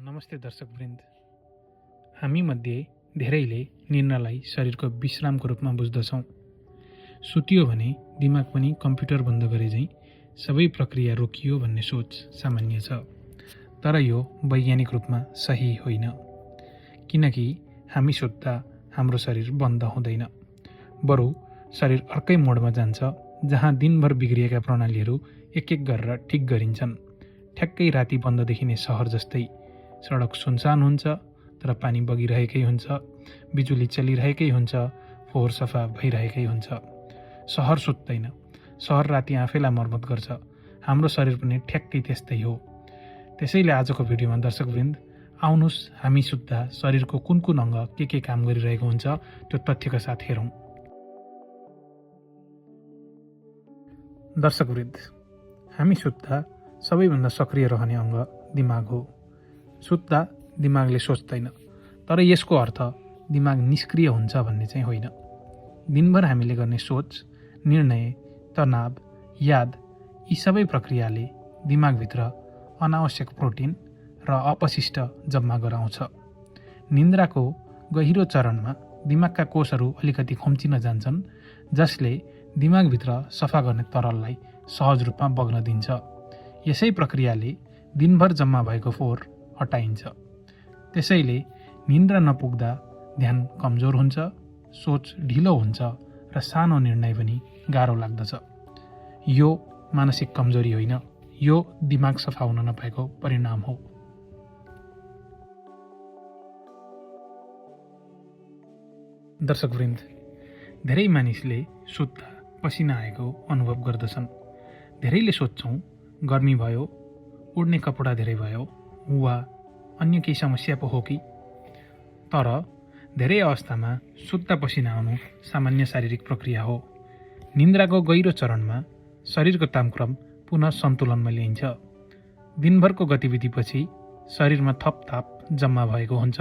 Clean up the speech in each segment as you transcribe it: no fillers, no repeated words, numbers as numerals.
नमस्ते दर्शकवृन्द। हामीमध्ये धेरैले निन्द्रालाई शरीरको विश्रामको रूपमा बुझ्दछौँ। सुतियो भने दिमाग पनि कम्प्युटर बन्द गरे झैँ सबै प्रक्रिया रोकियो भन्ने सोच सामान्य छ। तर यो वैज्ञानिक रूपमा सही होइन, किनकि हामी सुत्दा हाम्रो शरीर बन्द हुँदैन, बरु शरीर अर्कै मोडमा जान्छ जहाँ दिनभर बिग्रिएका प्रणालीहरू एक एक गरेर ठिक गरिन्छन्। ठ्याक्कै राति बन्द देखिने सहर जस्तै सडक सुनसान हुन्छ, तर पानी बगिरहेकै हुन्छ, बिजुली चलिरहेकै हुन्छ, फोहोर सफा भइरहेकै हुन्छ। सहर सुत्दैन, सहर राति आफैलाई मर्मत गर्छ। हाम्रो शरीर पनि ठ्याक्कै त्यस्तै हो। त्यसैले आजको भिडियोमा दर्शकवृन्द, आउनुहोस् हामी सुत्दा शरीरको कुन कुन अङ्ग के काम गरिरहेको हुन्छ त्यो तथ्यका साथ हेरौँ। दर्शकवृन्द, हामी सुत्दा सबैभन्दा सक्रिय रहने अङ्ग दिमाग हो। सुत्दा दिमागले सोच्दैन, तर यसको अर्थ दिमाग निष्क्रिय हुन्छ भन्ने चाहिँ होइन। दिनभर हामीले गर्ने सोच, निर्णय, तनाव, याद यी सबै प्रक्रियाले दिमागभित्र अनावश्यक प्रोटिन र अपशिष्ट जम्मा गराउँछ। निन्द्राको गहिरो चरणमा दिमागका कोषहरू अलिकति खुम्चिन जान्छन्, जसले दिमागभित्र सफा गर्ने तरललाई सहज रूपमा बग्न दिन्छ। यसै प्रक्रियाले दिनभर जम्मा भएको फोहोर हटाइन्छ। त्यसैले निन्द्रा नपुग्दा ध्यान कमजोर हुन्छ, सोच ढिलो हुन्छ र सानो निर्णय पनि गाह्रो लाग्दछ। यो मानसिक कमजोरी होइन, यो दिमाग सफा हुन नपाएको परिणाम हो। दर्शकवृन्द, धेरै मानिसले सुत्दा पसिना आएको अनुभव गर्दछन्। धेरैले सोच्छौँ गर्मी भयो, उड्ने कपडा धेरै भयो वा अन्य केही समस्या पो हो कि। तर धेरै अवस्थामा सुत्दा पसिना आउनु सामान्य शारीरिक प्रक्रिया हो। निन्द्राको गहिरो चरणमा शरीरको तापक्रम पुनः सन्तुलनमा ल्याइन्छ। दिनभरको गतिविधिपछि शरीरमा थप ताप जम्मा भएको हुन्छ।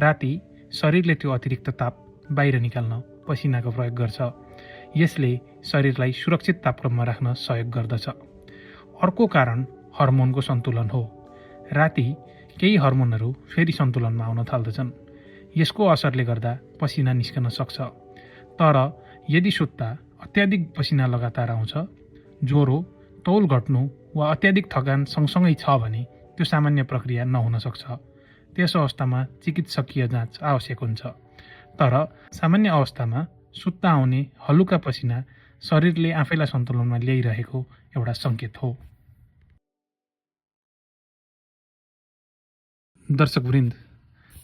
राति शरीरले त्यो अतिरिक्त ताप बाहिर निकाल्न पसिनाको प्रयोग गर्छ। यसले शरीरलाई सुरक्षित तापक्रममा राख्न सहयोग गर्दछ। अर्को कारण हर्मोनको सन्तुलन हो। राति केही हर्मोनहरू फेरि सन्तुलनमा आउन थाल्दछन्। यसको असरले गर्दा पसिना निस्कन सक्छ। तर यदि सुत्दा अत्याधिक पसिना लगातार आउँछ, ज्वरो, तौल घट्नु वा अत्याधिक थकान सँगसँगै छ भने त्यो सामान्य प्रक्रिया नहुन सक्छ। त्यस अवस्थामा चिकित्सकीय जाँच आवश्यक हुन्छ। तर सामान्य अवस्थामा सुत्दा आउने हलुका पसिना शरीरले आफैलाई सन्तुलनमा ल्याइरहेको एउटा सङ्केत हो। दर्शकवृन्द,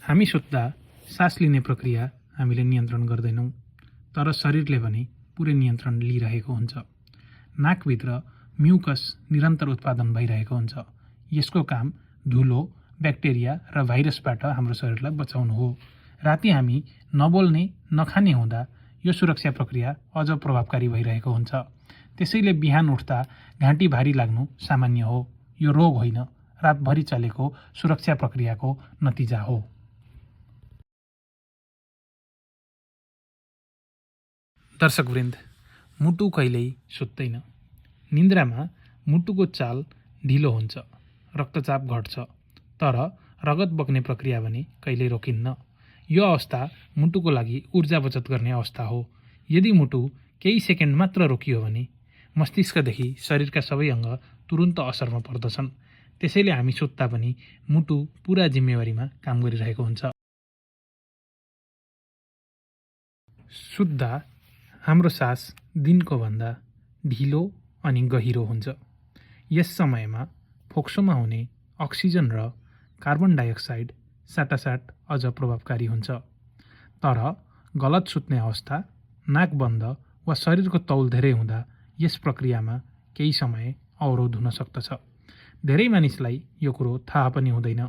हामी सुत्दा सास लिने प्रक्रिया हामीले नियन्त्रण गर्दैनौँ, तर शरीरले भने पुरै नियन्त्रण लिइरहेको हुन्छ। नाकभित्र म्युकस निरन्तर उत्पादन भइरहेको हुन्छ। यसको काम धुलो, ब्याक्टेरिया र भाइरसबाट हाम्रो शरीरलाई बचाउनु हो। राति हामी नबोल्ने, नखाने हुँदा यो सुरक्षा प्रक्रिया अझ प्रभावकारी भइरहेको हुन्छ। त्यसैले बिहान उठ्दा घाँटी भारी लाग्नु सामान्य हो। यो रोग होइन, रातभरि चलेको सुरक्षा प्रक्रियाको नतिजा हो। दर्शकवृन्द, मुटु कहिल्यै सुत्दैन। निन्द्रामा मुटुको चाल ढिलो हुन्छ, रक्तचाप घट्छ, तर रगत बग्ने प्रक्रिया भने कहिल्यै रोकिन्न। यो अवस्था मुटुको लागि ऊर्जा बचत गर्ने अवस्था हो। यदि मुटु केही सेकेन्ड मात्र रोकियो भने मस्तिष्कदेखि शरीरका सबै अङ्ग तुरुन्त असरमा पर्दछन्। त्यसैले हामी सुत्दा पनि मुटु पुरा जिम्मेवारीमा काम गरिरहेको हुन्छ। सुत्दा हाम्रो सास दिनको भन्दा ढिलो अनि गहिरो हुन्छ। यस समयमा फोक्सोमा हुने अक्सिजन र कार्बन डाइअक्साइड साटासाट अझ प्रभावकारी हुन्छ। तर गलत सुत्ने अवस्था, नाक बन्द वा शरीरको तौल धेरै हुँदा यस प्रक्रियामा केही समय अवरोध हुन सक्दछ। धेरै मानिसलाई यो कुरो थाहा पनि हुँदैन,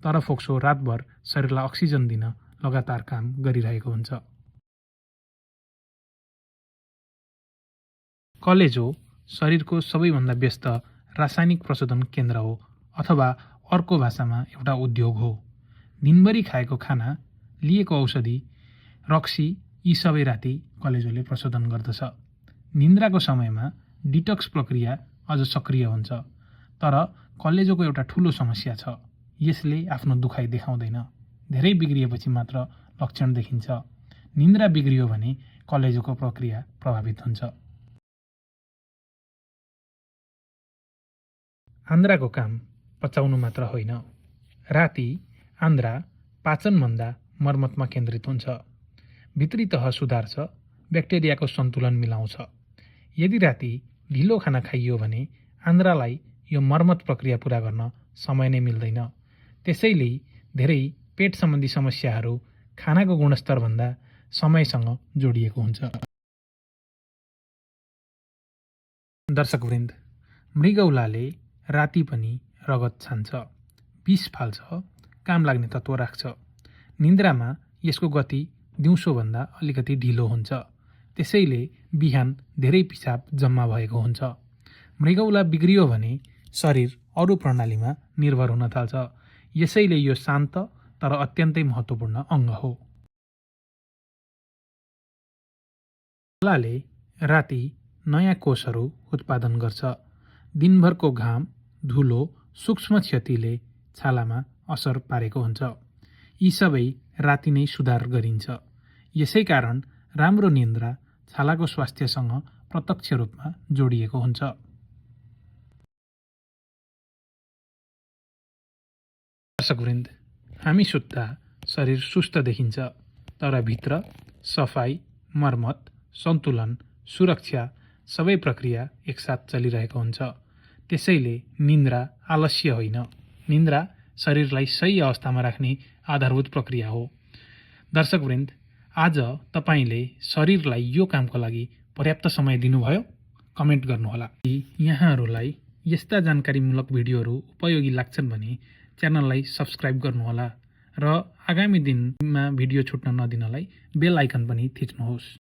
तर फोक्सो रातभर शरीरलाई अक्सिजन दिन लगातार काम गरिरहेको हुन्छ। कलेजो शरीरको सबैभन्दा व्यस्त रासायनिक प्रशोधन केन्द्र हो, अथवा अर्को भाषामा एउटा उद्योग हो। दिनभरि खाएको खाना, लिएको औषधि, रक्सी यी सबै राति कलेजोले प्रशोधन गर्दछ। निन्द्राको समयमा डिटक्स प्रक्रिया अझ सक्रिय हुन्छ। तर कलेजोको एउटा ठुलो समस्या छ, यसले आफ्नो दुखाइ देखाउँदैन। धेरै बिग्रिएपछि मात्र लक्षण देखिन्छ। निन्द्रा बिग्रियो भने कलेजोको प्रक्रिया प्रभावित हुन्छ। आन्द्राको काम पचाउनु मात्र होइन। राति आन्द्रा पाचनभन्दा मर्मतमा केन्द्रित हुन्छ। भित्री तह सुधार्छ, ब्याक्टेरियाको सन्तुलन मिलाउँछ। यदि राति ढिलो खाना खाइयो भने आन्द्रालाई यो मर्मत प्रक्रिया पूरा गर्न समय नै मिल्दैन। त्यसैले धेरै पेट सम्बन्धी समस्याहरू खानाको गुणस्तरभन्दा समयसँग जोडिएको हुन्छ। दर्शकवृन्द, मृगौलाले राति पनि रगत छान्छ, विष फाल्छ, काम लाग्ने तत्त्व राख्छ। निन्द्रामा यसको गति दिउँसोभन्दा अलिकति ढिलो हुन्छ। त्यसैले बिहान धेरै पिसाब जम्मा भएको हुन्छ। मृगौला बिग्रियो भने शरीर अरू प्रणालीमा निर्भर हुन थाल्छ। यसैले यो शान्त तर अत्यन्तै महत्त्वपूर्ण अङ्ग हो। मृगौलाले राति नयाँ कोषहरू उत्पादन गर्छ। दिनभरको घाम, धुलो, सूक्ष्म क्षतिले छालामा असर पारेको हुन्छ। यी सबै राति नै सुधार गरिन्छ। यसै कारण राम्रो निन्द्रा छालाको स्वास्थ्यसँग प्रत्यक्ष रूपमा जोडिएको हुन्छ। दर्शकवृन्द, हामी सुत्दा शरीर सुस्त देखिन्छ, तर भित्र सफाई, मर्मत, सन्तुलन, सुरक्षा सबै प्रक्रिया एकसाथ चलिरहेको हुन्छ। त्यसैले निन्द्रा आलस्य होइन। निन्द्रा शरीरलाई सही अवस्थामा राख्ने आधारभूत प्रक्रिया हो। दर्शकवृन्द, आज तपाईँले शरीरलाई यो कामको लागि पर्याप्त समय दिनुभयो? कमेन्ट गर्नुहोला। यहाँहरूलाई यस्ता जानकारीमूलक भिडियोहरू उपयोगी लाग्छन् भने च्यानललाई सब्स्क्राइब गर्नुहोला र आगामी दिनमा भिडियो छुट्न नदिनलाई बेल आइकन पनि थिच्नुहोस्।